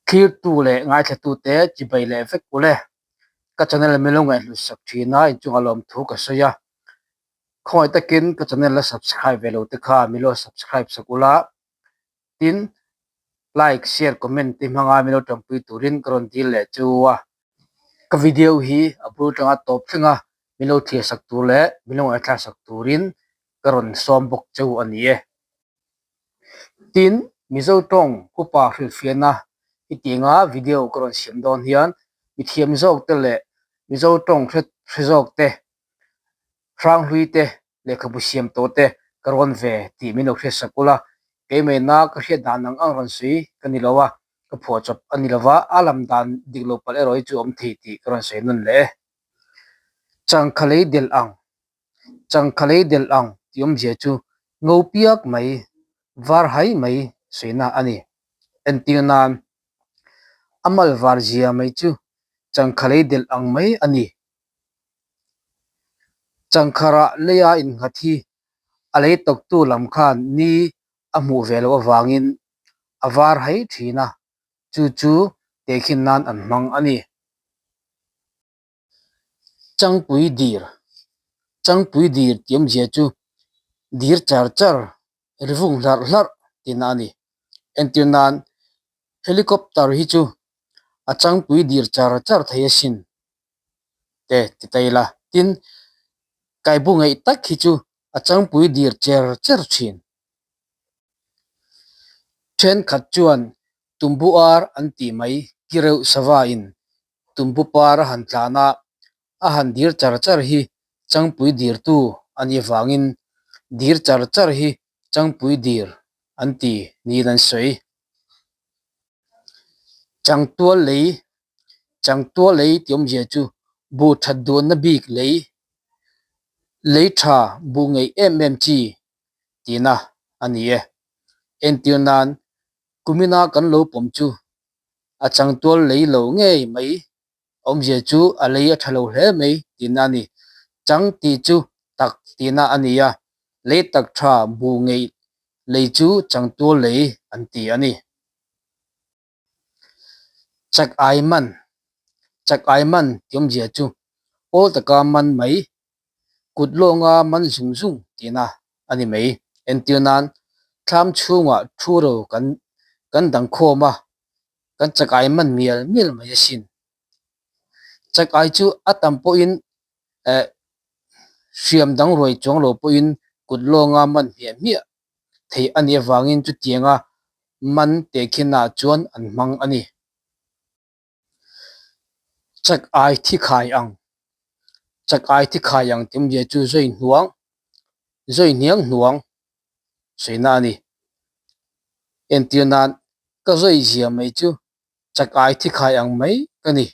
Thlirtu leh ngaithlatute chibai leh vek ule. Ka channel min lo ngaihhlut sak thin a, inchungah lawmthu ka sawi a. Khawngaih takin ka channel la subscribe ve lo te kha min lo subscribe sak ula, tin like, share, comment te hmanga min lo tanpui turin ka rawn dil leh chu a. Ka video hi a bul tanga tawp thleng a, min lo thlir sak tur leh min lo ngaihthlak sak turin ka rawn sawm bawk cheu a ni e. Tin, Mizo tawng upa hrilhfiahna i tih anga video ka rawn siam dawn hian mithiam zawk te leh Mizo tawng hre hre zawk te, hranghlui te, lehkhabu siam tawh te ka rawn ve tih min lo hriatsak ula, keimahna ka hriat dan ang ang rawn sawi ka ni lo a, ka phuahchawp a ni lova, a lam dan dik lo palh erawh hi chu a awm thei tih ka rawn sawi nawn leh e. Changkha lei delh ang Changkha lei delh ang tih awmzia chu ngo piak mai, var hai mai sawina a ni. Entir nan, a mal var zia mai chu changkha lei delh ang mai a ni. Changkha rah leia innghat hi a lei tawktu lam khan ni a hmuh ve loh avangin a var hai thin a, chu chu tehkhin nan an hmang a ni. Changpui dir, Changpui dir tih awmzia chu dir char char, ri vung hlarh hlarh tihna a ni. Entir nan helicopter hi chu a changpui dir char char thei asin te ti ta ila. Tin, kaibu ngaih tak hi chu a changpui dir cher cher thin. Thenkhat chuan tumbu ar an tih mai ki reuh sava in Tumbu par a han tlan a, a han dir char char hi changpui dirtu a nih avangin dir char char hi changpui dir an ti niin an sawi. Changtual lei, Changtual lei tih awmzia chu buh that duhna bik lei, lei tha buh ngeih em em chi tihna a ni e. Entir nan kumina kan lo pawm chu A changtual lei lo ngei mai awmzia chu a lei a tha lo hle mai tihna a ni. Chang tih chu tak tihna a ni a, lei tak tha bu ngei lei chu changtual lei an ti a ni. Chak ai man, Chak ai man tih awmzia chu awl taka man mai, kut lawnga man zung zung tihna a ni mai. Entir nan thlam chhungah thu ro kan kan dang khawm a, kan chakai man mial mial mai asin. Chakai chu a tam pawhin eh hriam dang ruai chuang lo pawhin kut lawnga man hmiah hmiah theih a nih avangin chutianga man tehkhinah chuan an hmang a ni. Chak ai thi khai ang, Chak ai thi khai ang tih awmzia chu zawi hnuang, zawi hniang hnuang sawi na a ni. Entir nan ka zawi zia mai chu chak ai thi khai ang mai ka ni.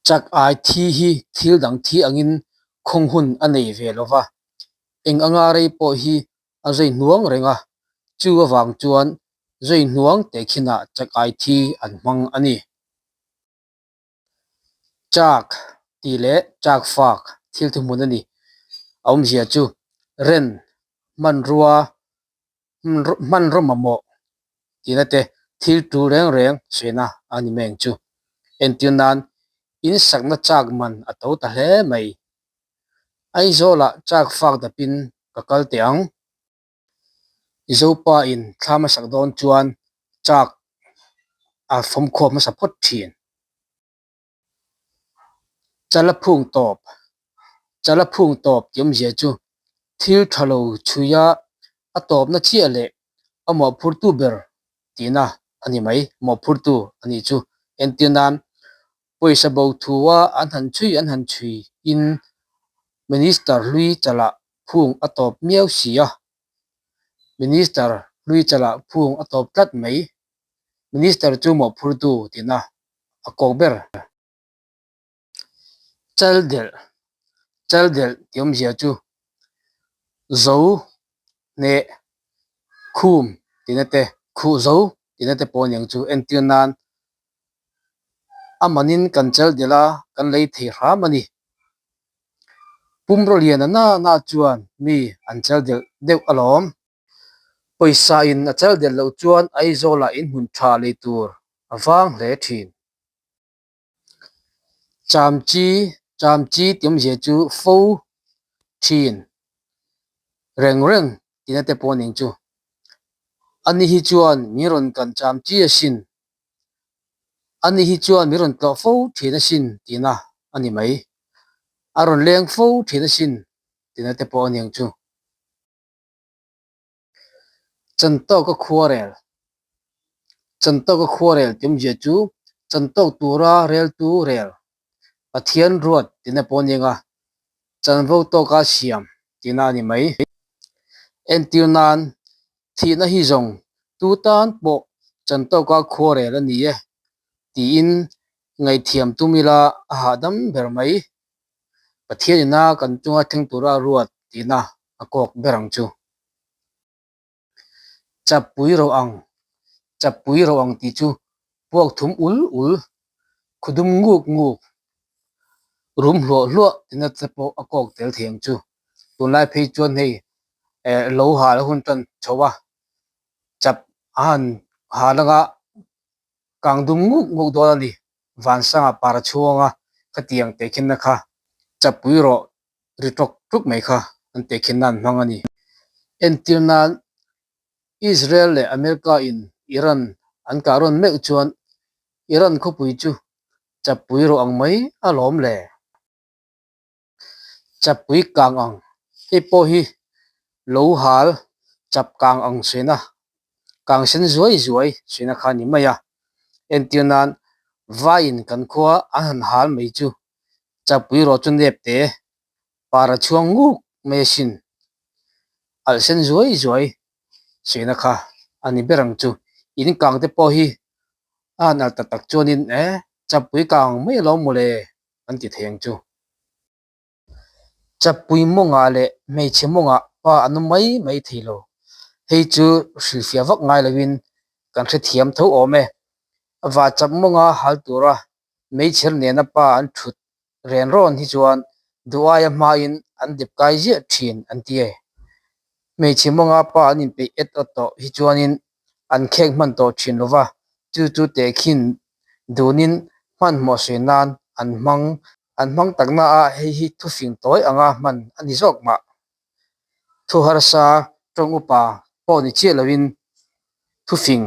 Chak ai thi hi thil dang thi angin khawng hun a nei ve lo va, eng anga rei pawh hi a zui hnuang reng a, chu avang chuan zui hnuang tehkhinah chak ai thi an hmang a ni. Chak tih leh chak fak thil thuhmun a ni. A awmzia chu ren hmanrua hmanraw mamawh tihna te thil tul reng reng sawiina a ni mai ang chu. Entir nan in sakna chak man a to ta hle mai. Aizawlah chak fak dapin ka kal teh ang. Zopa in thla hmasak dawn chuan chak a fawmkhawm hmasa phawt thin. Chala phung tawp, Chala phung tawp tih awmzia chu thil tha lo chhuia a tawpna chiah leh a mawhphurtu ber tihna a ni mai, mawhphurtu a nih chu. Entir nan pawisa bo thua an han chhui an han chhui in Minister hlui chalah phung a tawp miau si a, Minister hlui chalah phung a tawp tlat mai. Minister chu mawhphurtu tihna a kawk ber. Chaldelh, Chaldelh tih awmzia chu zo hneh khum tihna te, khuh zo tihna te pawh a ni ang chu. Entir nan a manin kan chaldelh a, kan lei thei hram a ni. Pumraw lian a na na chuan mi an chaldelh deuh alawm. Pawisa in a chal del loh chuan Aizawlah in hmun tha lei tur a vang hle thin. Chamchi, Chamchi tih awmzia chu fo thin reng reng tihna te pawh a ning chu. Ani hi chuan min rawn kan chamchi asin. Ani hi chuan min rawn tlawh fo thin asin tihna a ni mai. A rawn leng fo thin asin tihna te pawh a ni ang chu. Chantawka khuarel Chantawka khuarel tih awmzia chu chantawk tura reltu rel, Pathian ruat tihna pawh a ni ang a, chanvo tawka siam tihna a ni mai. Entir nan, thihna hi zawng tu tan pawh chantawka khuarel a ni e tiin ngaihthiam tum ila a hahdam ber mai. Pathian ina kan chunga thleng tura ruat tihna a kawk ber ang chu. Chappui ro ang, Chappui ro ang tih chu puak thum ul ul, khudum nguk nguk, rum hluah hluah tihna te pawh a kawk tel thei ang chu. Tunlai phei chuan hei eh lo hal a hun tan chho a, chap a han hal anga kang dum nguk nguk dawn a ni. Vansanga para chhuanga khatiang tehkhinna kha chappui rawh ri tawk tuk mai kha an tehkhin nan hmang a ni. Entir nan Israel leh America in Iran an kah rawn meuh chuan Iran khawpui chu chappui rawh ang mai a lawm le. Chappui kang ang hei pawh hi lo hal chap kang ang suina kang sen zuai zuai suina kha a ni mai a. Entir nan vaiin kan khua an han hal mai chu Chapui rawh chu nep te, para chhuang nguk mai asin. Alh sen zuai zuai suihna kha a ni ber ang chu. In kang te pawh hi a han alh tak tak chuanin e chapui kang mai alawm mawle an ti thei ang chu. Chapui mawngah leh hmeichhe mawngah pa an awm mai mai thei lo. Hei chu hrilhfiah vak ngai loin kan hrethiam tho awm e. Va chap mawnga hal tura Meichher nena pa an thut ren rawn hi chuan duh aia hmain an dep kai ziah thin an ti e. Hmeichhe mawnga pa an inpeih et awt tawh hi chuanin an khek hman tawh thin lo va, chu chu tehkhin dunin hmanhmawh sawi nan an hmang an hmang takna a hei hi thufing tawi anga hman a ni zawk mah. Thu harsa tawng upa pawh ni chiah loin thufing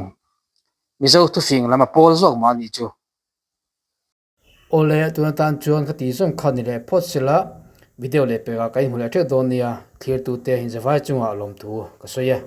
Mizo thufing lam a pawl zawk mah a nih chu. Awle, tuna tan chuan ka tih zawng kha ni leh phawt sela, video leh pekah ka inhmu leh teuh dawn nia, thlirtute inzavai chungah lawmthu ka sawi e.